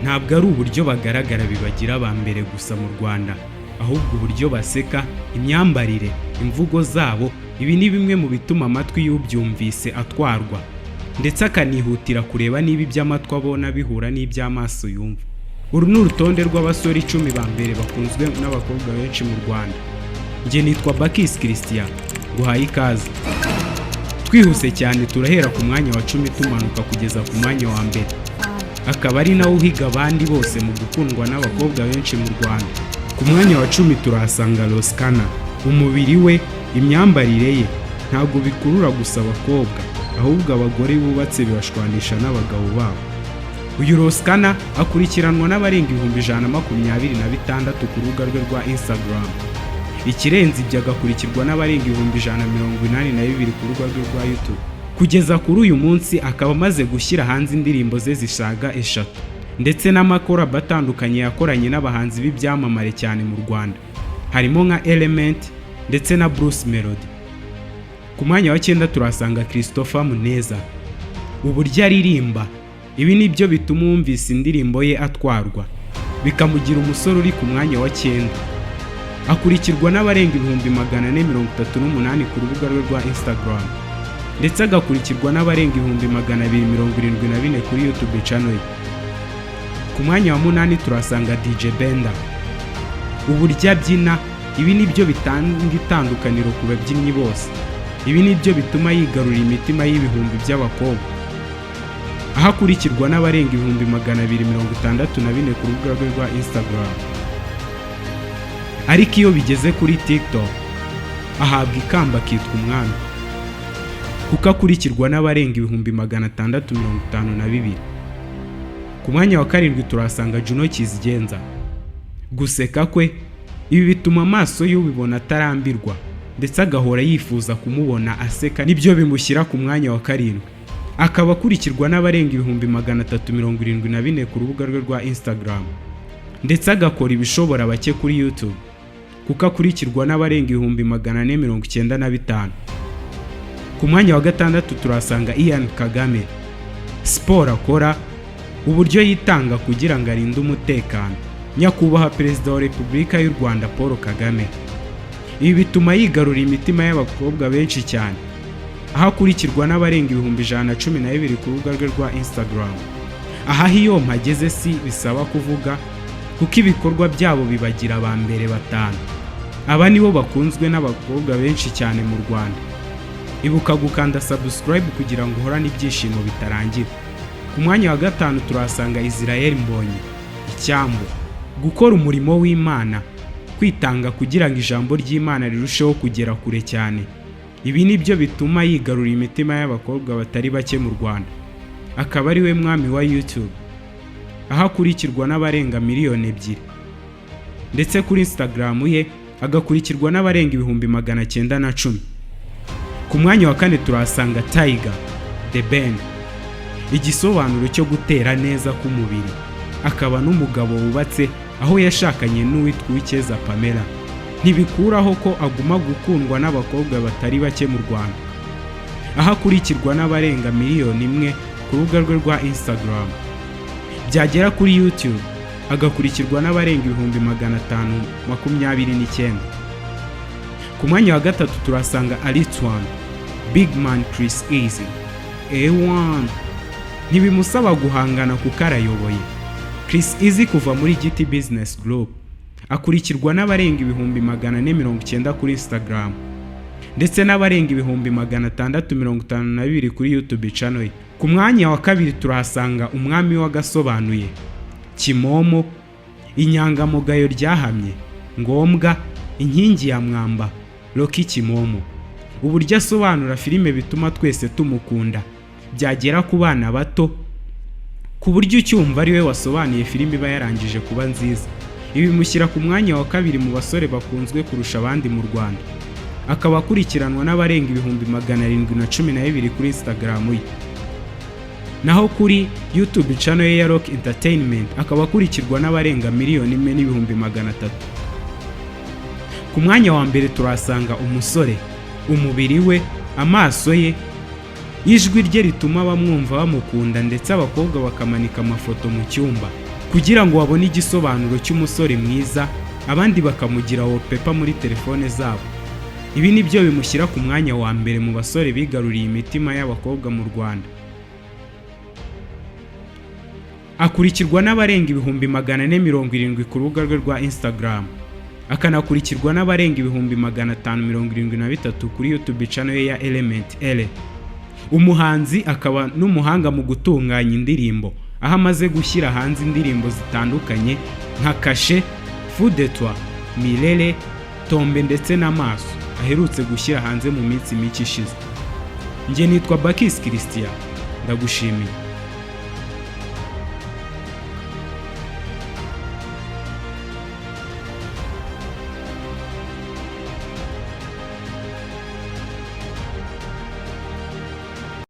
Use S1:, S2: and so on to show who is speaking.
S1: Ntabwo ari uburyo bagaragara bibagira aba mbere gusa mu Rwanda, ahubwo uburyo baseka, imyambarire, imvugo zabo, ibi ni bimwe mu bituma amatwi y'ubyumvise atwarwa, ndetse akanihutira kureba niba ibyo amatwi abona bihura n'iby'amaso yumva. Uru ni urutonde rw'abasore 10 ba mbere bakunzwe n'abakobwa benshi mu Rwanda. Njye nitwa Bakis Christian, nguhaye ikaze. Twihuse cyane, turahera ku mwanya wa 10 tumanuka kugeza ku mwanya wa mbere, akaba ari nawe uhiga abandi bose mu gukundwa n'abakobwa benshi mu Rwanda. Ku mwanya wa 10 turahasanga Ross Kana. Umubiri we, imyambarire ye ntabwo bikurura gusa abakobwa, ahubwo abagore bubatse bibashwanisha n'abagabo babo. Uyu Ross Kana akurikiranwa n'abarenga 126,000 ku rubuga rwe rwa Instagram. Ikirenze ibyo, agakurikirwa n'abarenga 182,000 ku rubuga rwe rwa YouTube. Kugeza kuri uyu munsi akaba amaze gushyira hanze indirimbo ze zisaga eshatu, ndetse n'amakorabo atandukanye yakoranye n'abahanzi b'ibyamamare cyane mu Rwanda, harimo nka Element ndetse na Bruce Melody. Ku mwanya wa 9 turahasanga Christopher Muneza. Uburyo aririmba, ibi ni byo bituma uwumvise indirimbo ye atwarwa, bikamugira umusore uri ku mwanya wa 9. Akurikirwa n'abarenga 438,000 ku rubuga rwe rwa Instagram, ndetse agakurikirwa n'abarenga 274,000 kuri YouTube channel ye. Ku mwanya wa 8 turahasanga DJ Benda. Uburyo abyina, ibi ni byo bitanga itandukaniro ku babyinnyi bose. Ibi ni byo bituma yigarurira imitima y'ibihumbi by'abakobwa, aho akurikirwa n'abarenga 264,000 ku rubuga rwe rwa Instagram. Ariko iyo bigeze kuri TikTok ahabwa ikamba, akitwa umwami, kuko akurikirwa n'abarenga 652,000. Ku mwanya wa 7 turahasanga Juno Kizigenza. Guseka kwe, ibi bituma amaso y'ubibona atarambirwa, ndetse agahora yifuza kumubona aseka, nibyo bimushyira ku mwanya wa 7, akaba akurikirwa n'abarenga 374,000 ku rubuga rwe rwa Instagram, ndetse agakora ibishobora bake kuri YouTube, kuko akurikirwa n'abarenga 495,000. Ku mwanya wa 6 turahasanga Ian Kagame. Siporo akora, uburyo yitanga kugira ngo arinde umutekano Nyakubahwa Perezida wa Repubulika y'u Rwanda Paul Kagame, ibi bituma yigarurira imitima y'abakobwa benshi cyane, aho akurikirwa n'abarenga 112,000 ku rubuga rwe rwa Instagram. Aha iyo mpageze si bisaba kuvuga, kuko ibikorwa byabo bibagira aba mbere batanu. Aba nibo bakunzwe n'abakobwa benshi cyane mu Rwanda. Ibuka gukanda subscribe kugira ngo uhorane ibyishimo bitarangira. Ku mwanya wa 5 turahasanga Israel Mbonyi. Icyambu, gukora umurimo w'Imana, kwitanga kugira ngo ijambo ry'Imana rirusheho kugera kure cyane, ibi ni byo bituma yigarurira imitima y'abakobwa batari bake mu Rwanda, akaba ari we mwami wa YouTube, aho akurikirwa n'abarenga miliyoni 2, ndetse kuri Instagram ye agakurikirwa n'abarenga 910,000. Ku mwanya wa 4 turahasanga Tiger The Ben. Igisobanuro cyo gutera neza k'umubiri, akaba n'umugabo wubatse aho yashakanye n'uwitwa Uwicyeza Pamela, ntibikuraho ko aguma gukundwa n'abakobwa batari bake mu Rwanda, aho akurikirwa n'abarenga miliyoni 1 ku rubuga rwe rwa Instagram. Byagera kuri YouTube agakurikirwa n'abarenga 529,000. Ku mwanya wa 3 turasanga Alitwan Big Man Chris Easy A1. Ntibimusaba guhangana kuko arayoboye. Chris Easy kuva muri Giti Business Group akurikirwa n'abarenga 490,000 kuri Instagram, ndetse n'abarenga 652,000 kuri YouTube channel ye. Ku mwanya wa 2 turahasanga umwami w'agasobanuye Kimomo, inyangamugayo ryahamye ngombwa, inkingi ya mwamba, Rocky Kimomo. Uburyo asobanura filime bituma twese tumukunda, byagera ku bana bato ku buryo ucyumva ari we wasobanuye filime iba yarangije kuba nziza. Ibi bimushyira ku mwanya wa 2 mu basore bakunzwe kurusha abandi mu Rwanda, akaba akurikiranwa n'abarenga 712,000 kuri Instagram ye, naho kuri YouTube channel ye ya Rock Entertainment akaba akurikirwa n'abarenga 1,300,000. Ku mwanya wa 1 turahasanga umusore umubiri we, amaso ye, ijwi rye rituma bamwumva bamukunda, ndetse abakobwa bakamanika amafoto mu cyumba. Kugira ngo babone igisobanuro cy'umusore mwiza, abandi bakamugira wallpaper muri telefone zabo. Ibi ni byo bimushyira ku mwanya wa mbere mu basore bigaruriye imitima y'abakobwa mu Rwanda. Akurikirwa n'abarenga 470,000 ku rubuga rwe rwa Instagram, akanakurikirwa n'abarenga 573,000 kuri YouTube channel ye ya Element Eleeeh. Umuhanzi akaba n'umuhanga mu gutunganya indirimbo, aho amaze gushyira hanze indirimbo zitandukanye nka Kashe, Fou de Toi, Milele, Tombe ndetse n'Amaso aherutse gushyira hanze mu minsi mike ishize. Njye nitwa Bakis Christian, ndagushimiye.